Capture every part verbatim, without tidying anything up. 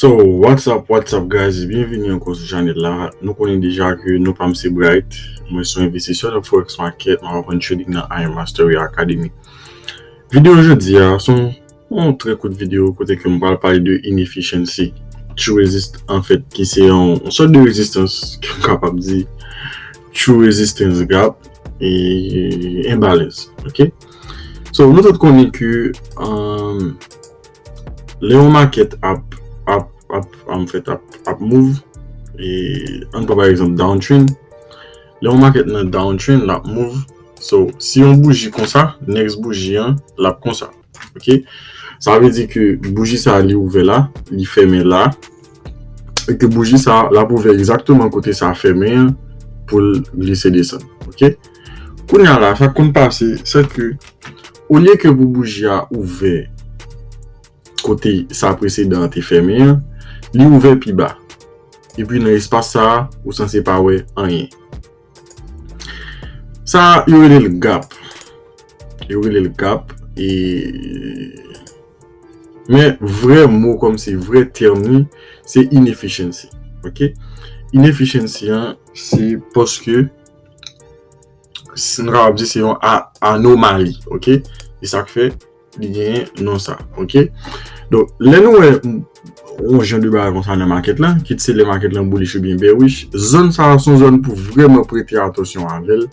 So, what's up, what's up, guys? Byenvini ankò sou chanèl la. Nou konnen deja ke non pa m se Bright. Mwen se yon envestisè nan Forex Market. Mwen aprann trading nan I M Mastery Academy. Videyo jodi a, se yon, yon trè kout videyo kote ke m pral pale de inefficiency. True resist, anfèt, ki se yon, yon sòt de rezistans, ke m kapab di, true resistance gap, e imbalance, ok? So, nou tout konnen ke, um, lè yon market ap, ap, ap, anfèt, ap, ap move, e ann pran pa egzanp downtrend, lè yon market nan downtrend, l ap move. So, si yon bouji konsa, next bouji an, l ap konsa. Ok? Sa vle di ke bouji sa a, li ouvè la, li fèmen la, e ke bouji sa a, l ap ouvè egzakteman kote sa a fèmen an pou l glise desann. Ok? Kounye a la, sa k konn pase, se ke olye ke pou bouji a ouvè kote sa presedan an te fèmen an, li ouvè pi ba. Epi nan espas sa a, ou sanse pa wè anyen. Sa a, yo rele l gap. Yo rele l gap. E, men vrè mo kòmsi, vrè tèm li, se inefficiency. Ok? Inefficiency an, se paske, si nou kapab di, se yon a-, anomali. Ok? E sa k fè li genyen non sa, ok? Donk, lè nou wè m-, yon jan de bagay konsa nan market lan, kit se lè market lan bullish oubyen bearish, zòn sa a se yon zòn pou vrèman prete atansyon avè l,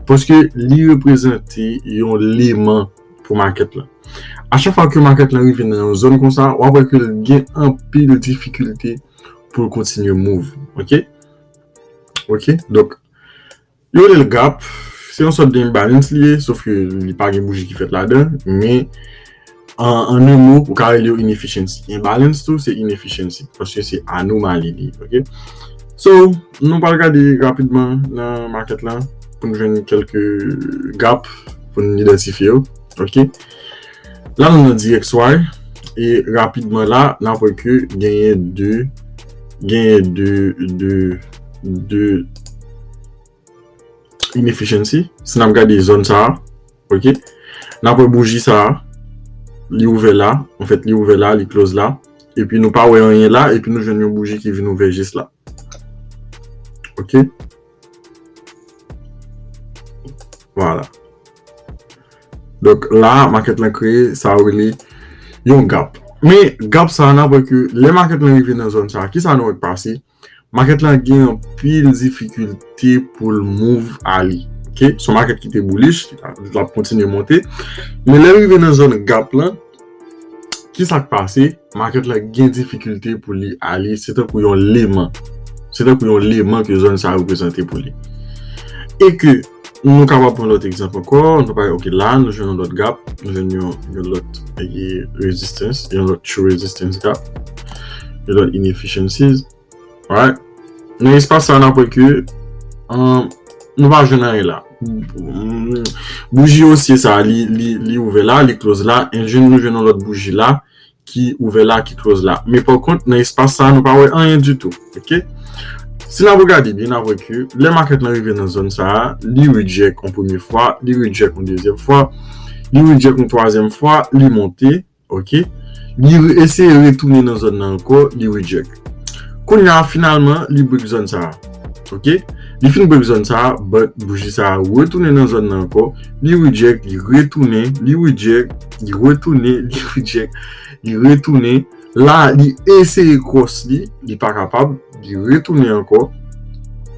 paske li reprezante yon leman pou market lan. A chak fwa ke market lan rive nan yon zòn konsa, w ap wè ke l gen anpil difikilte pou l kontinye move, ok? Ok? Donk, yo rele l gap, se yon sòt de imbalance li ye, sof ke li pa gen bouji ki fèt ladan, men an, an un mo, ou ka rele yo inefficiency. Imbalance tou, se inefficiency, paske se anomali li ye, ok? So, nou pral gade rapidman nan market lan pou nou jwenn kèlke gap pou nou idantifye yo, ok? La, nou nan di X Y, e rapidman la, n ap wè ke genyen de, genyen de, de, de inefficiency. Si n ap gade zòn sa a, ok? N ap wè bouji sa a, li ouvè la, anfèt, li ouvè la, li close la, epi nou pa wè anyen la, epi nou jwenn yon bouji ki vin ouvè jis la. Ok? Vwala. Donk, la, market lan kreye, sa yo rele yon gap. Men, gap sa a, n ap wè ke lè market lan rive nan zòn sa a, kisa nou wè k pase? Market lan gen anpil difikilte pou l move ale. Ok? Se yon market ki te bullish, l ap kontinye monte. Men lè l rive nan zòn gap lan, kisa k pase? Market lan gen difikilte pou li ale. Se tankou yon leman. Se tankou yon leman ke zòn sa a reprezante pou li. E ke nou kapab pran lòt egzanp ankò. Nou pa, ok, la, nou jwenn yon lòt gap. Nou jwenn yon, yon lòt, eh, resistance, yon lòt true resistance gap. Yon lòt inefficiencies. Alright. Nan espas sa, n ap wè ke, um, nou pa jwenn anyen la. Bouji osye sa, li, li, li ouvè la, li close la, and jwenn, nou jwenn yon lòt bouji la, ki ouvè la, ki close la. Men pa kont, nan espas sa, nou pa wè anyen ditou. Ok? Si n ap gade byen, n ap wè ke lè market lan rive nan zòn sa a, li reject yon premye fwa, li reject yon dezyèm fwa, li reject yon twazyèm fwa, li monte, ok? Li re-, eseye retounen nan zòn nan ankò, li reject. Kounye a, finalman, li break zòn sa a. Ok? Li fin break zòn sa a, but bouji sa a retounen nan zòn nan ankò. Li reject, li retounen, li reject, li retounen, li reject, li retounen. La, li eseye cross li, li pa kapab, li retounen ankò.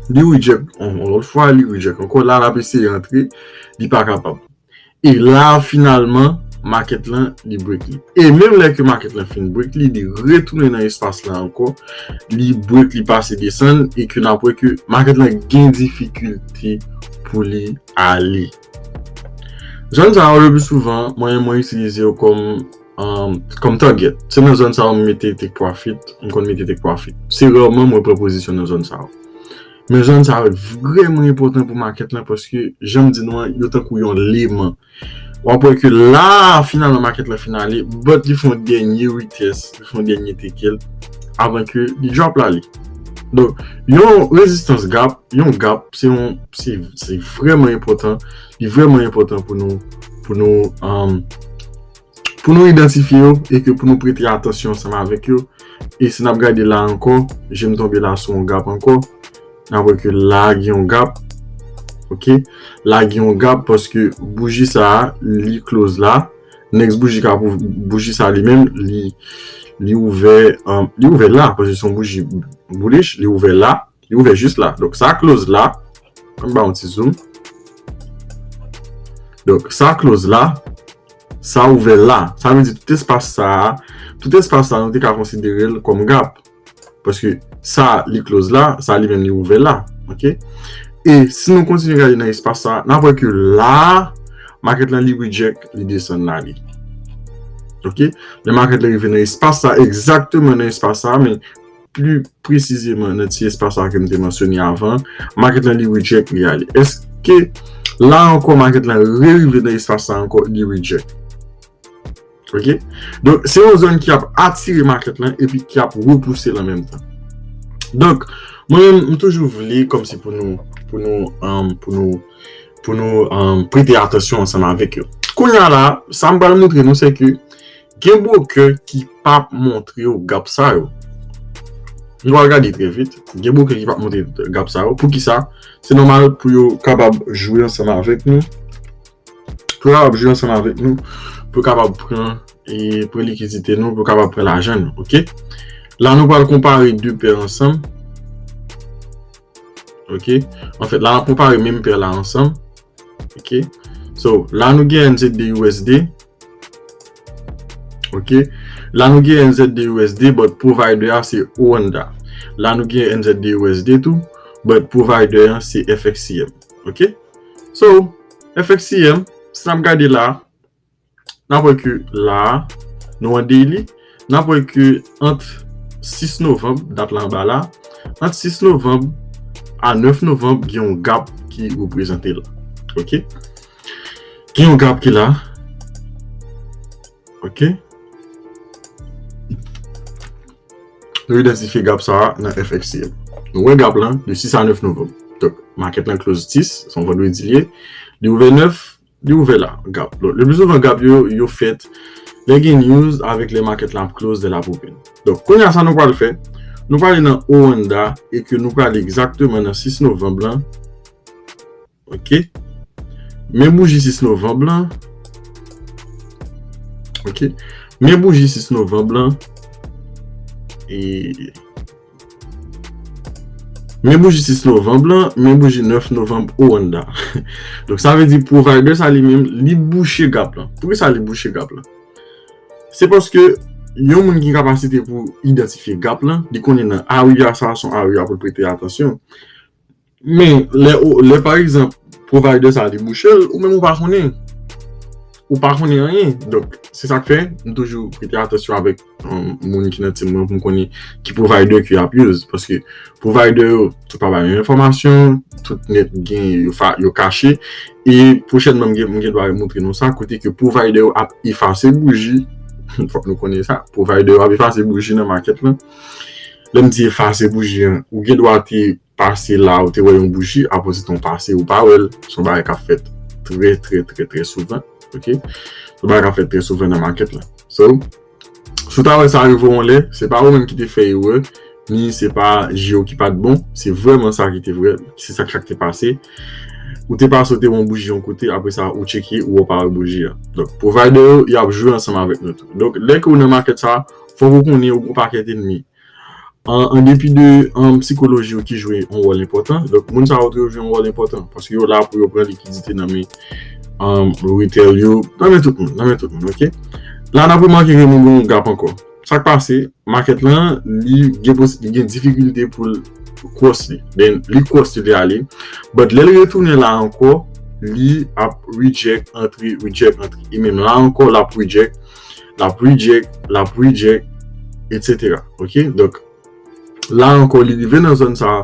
Li reject yon, yon lòt fwa, li reject ankò. La, l ap eseye antre, li pa kapab. E la, finalman, market lan, li break li. E menm lè ke market lan fin break li, li retounen nan espas lan ankò, li break, li pase desann, e ke n ap wè ke market lan gen difikilte pou li ale. Zòn sa yo, le pli souvan, mwen, mwen itilize yo kòm, um, kòm target. Se nan zòn sa yo m mete take profit, m konn mete take profit. Se rèman mwen pran pozisyon nan zòn sa yo. Men zòn sa yo vrèman enpòtan pou market lan paske, jan m di nou an, yo tankou yon leman. W ap wè ke la, finalman, market lan fin ale, but li fè yon dènye retest, li fè yon dènye take avan ke li drop la li. Donk, yon rezistans gap, yon gap, se yon, se, se vrèman enpòtan, li vrèman enpòtan pou nou, pou nou, um, pou nou idantifye yo e ke pou nou prete atansyon ansanm avèk yo, E si n ap gade la ankò, je m tonbe la sou yon gap ankò. N ap wè ke la gen yon gap. Ok? La gen yon gap paske bouji sa a, li close la. Next bouji ka pou bouji sa li menm, li li ouvè, um, li ouvè la, paske se yon bouji bullish, li ouvè la, li ouvè jis la. Donk sa close la. Ann ba yon ti zoom. Donk sa close la, sa ouvè la. Sa vle di tout espas sa a, tout espas sa a, nou te ka konsidere l kòm gap. Paske sa li close la, sa li menm li ouvè la. Ok? E si nou kontinye gade nan espas sa, n ap wè ke la, market lan li reject, li desann la li. Ok? Lè market lan rive nan espas sa, egzakteman nan espas sa, men pli presizeman nan ti espas sa ke m te mansyone avan, market lan li reject, li ale. Èske la ankò market lan rerive nan espas sa ankò, li reject? Ok? Donk se yon zòn ki ap atire market lan epi ki ap repouse l an menm tan. Donk mwen menm m toujou vle kòmsi pou nou pou nou um, pou nou pou nou um, prete atansyon ansanm avèk yo. Kounye a la, sa m pral montre nou se ke gen broker ki p ap montre yo gap sa yo. Nou pral gade trè vit. Gen broker ki p ap montre gap sa yo. Poukisa? Se nòmal pou yo kapab jwe ansanm avèk nou. Pou yo kapab jwe ansanm avèk nou, pou yo kapab pran e pran likidite nou, pou yo kapab pran lajan nou, ok? La nou pral konpare de pè ansanm. Ok? Anfèt, la n ap konpare menm pè la ansanm. Ok? So, la nou gen N Z D U S D. Ok? La nou gen N Z D U S D, but provider a se Oanda. La nou gen N Z D U S D tou, but provider an se F X C M. Ok? So, F X C M, si n ap gade la, n ap wè ke la, nou an daily, n ap wè ke ant sis novanm, dat la anba la, ant sis novanm a nèf novanm, gen yon gap ki reprezante la. Ok? Gen yon gap ki la. Ok? Nou idantifye gap sa a nan F X C M. Nou wè gap lan de sis a nèf novanm. Donk, market lan close sis, se yon vandredi li ye. Li ouvè nèf, li ouvè la, gap. Donk, le pli souvan gap yo, yo fèt lè gen news avèk lè market lan ap close, lè l ap open. Donk, kounye a sa nou pral fè, nou prale nan Oanda e ke nou prale egzakteman nan sis novanm lan. Ok. Men bouji sis novanm lan. Ok. Men bouji sis novanm lan. E men bouji sis novanm lan, men bouji nèf novanm Oanda. Donk sa vle di provider sa li menm, li bouche gap lan. Poukisa li bouche gap lan? Se paske yon moun ki gen kapasite pou idantifye gap lan, li konnen nan area sa, se yon area pou l prete atansyon. Men lè ou, lè pa egzanp, provider sa li bouche l, ou menm ou pa konnen. Ou pa konnen anyen. Donk, se sa k fè m toujou prete atansyon avèk um, moun ki nan team mwen pou m konnen ki provider ke y ap use. Paske provider yo, tout pa bay menm enfòmasyon, tout nèt gen, yo, fa, yo kache. E pwochènman, m gen, m gen dwa montre nou sa, kote ke provider yo ap efase bouji. Fòk nou konnen sa. Provider yo ap efase bouji nan market lan. Lè m di efase bouji an, ou gen dwa te pase la, ou te wè yon bouji, apre se te yon pase, ou pa wè l. Se yon bagay k ap fèt trè, trè, trè, trè souvan. Ok? Se yon bagay k ap fèt trè souvan nan market lan. So, si w ta wè sa rive w yon lè, se pa ou menm ki te fè erè, ni se pa je w ki pa t bon, se vrèman sa ki te vrè, se sa k te pase. Ou te pase, ou te wè yon bouji yon kote, apre sa, ou tcheke, ou wè w pa wè bouji a. Donk, provider yo, y ap jwe ansanm avèk nou tou. Donk, lè ke w nan market sa, fòk ou konnen ou gen yon pakèt ènmi. An, an depi de um, sikoloji yo ki jwe yon wòl enpòtan, donk moun sa yo toujou jwe yon wòl enpòtan paske yo la pou yo pran likidite nan men um, retail yo, nan men tout moun, nan men tout moun, ok? La n ap remake ke nou gen yon gap ankò. Sa k pase, market lan, li gen, li gen difikilte pou l cross li. Then, li cross li, li ale. But lè l retounen la ankò, li ap reject antre, reject antre. E menm la ankò, l ap reject, l ap reject, l ap reject, et cetera. Ok? Donk, la ankò, li rive nan zòn sa a,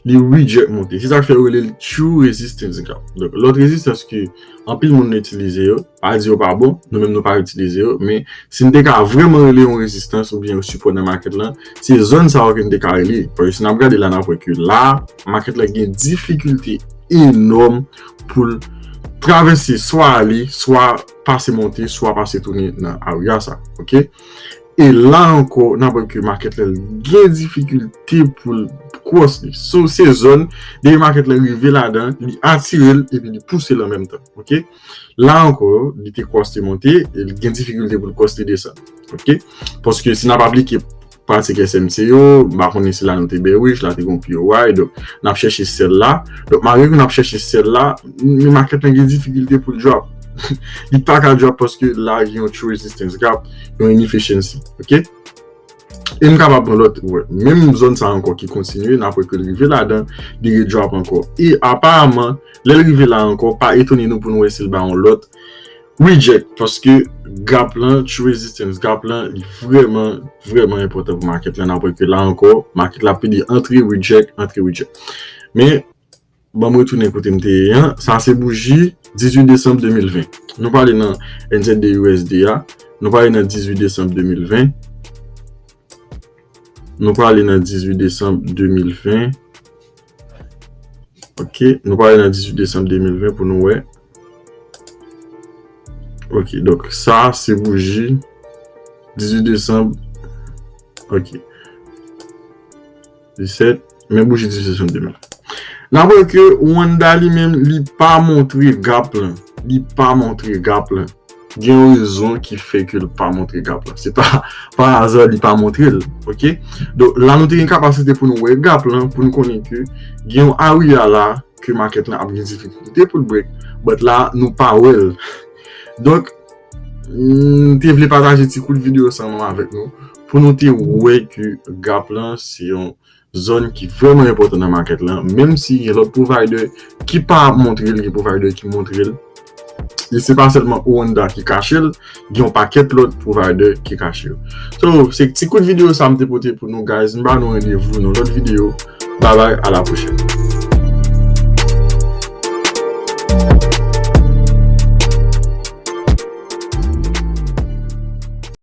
li reject monte. Se sa k fè yo rele l true resistance gap. Donk, lòt rezistans ke anpil moun itilize yo, pa di yo pa bon, nou menm nou pa itilize yo, men si n te ka vrèman rele yon rezistans oubyen yon sipò nan market lan, se zòn sa yo ke n te ka rele. Paske si n ap gade la, n ap wè ke la, market lan gen difikilte enòm pou l travèse, swa ale, swa pase monte, swa pase tounen nan area sa. Ok? E la ankò, n ap wè ke market la gen difikilte pou l cross li. So, se zòn, depi market la rive ladan, li atire l epi li pouse l an menm tan. Ok? La ankò, li te cross, te monte, e li gen difikilte pou l cross, te desann. Ok? Paske si n ap aplike pratik S M C yo, m pa konnen si la nou te bearish, la te gon P O Y, donk n ap chèche sell la. Donk malgre ke n ap chèche sell la, men market la gen difikilte pou l drop. Li pa ka drop paske la gen yon true resistance gap, yon inefficiency, ok? E m kapab pran lòt, wè, menm zòn sa ankò ki kontinye, n ap wè ke l rive ladan, li re drop ankò. E aparaman, lè l rive la ankò, pa etone nou pou nou wè si l ba yon lòt reject, paske gap lan, true resistance gap lan, li vrèman, vrèman enpòtan pou market la. N ap wè ke la ankò, market la pede antre, reject, antre, reject. Men, ban m retounen kote m te ye an. Sa se bouji dizuit desanm de mil ven. Nou prale nan N Z D U S D a. Nou prale nan dizuit desanm de mil ven. Nou prale nan dizuit desanm de mil ven. Ok, nou prale nan dizuit desanm de mil ven pou nou wè. Ok, donk sa se bouji dizuit desanm. Ok. Disèt, men bouji dizuit desanm de mil ven. N ap wè ke Wanda li menm, li pa montre gap lan. Li pa montre gap lan. Gen yon rezon ki fè ke l pa montre gap lan. Se pa pa aza li pa montre l, ok? Donk la nou te gen kapasite pou nou wè gap lan, pou nou konnen ke gen yon area la ke market lan ap gen difikilte pou l break, but la nou pa wè l. Donk, m te vle pataje ti kout videyo sa ansanm avèk nou pou nou te wè ke gap lan se yon zòn ki vrèman enpòtan nan market lan, menm si gen lòt provider ki pa montre l, gen provider ki montre l. E se pa sèlman Wanda ki kache l, gen yon pakèt lòt provider ki kache yo. So, se ti kout videyo sa m te pote pou nou, guys. M ba nou randevou nan lòt videyo. Bye bye, à la prochaine.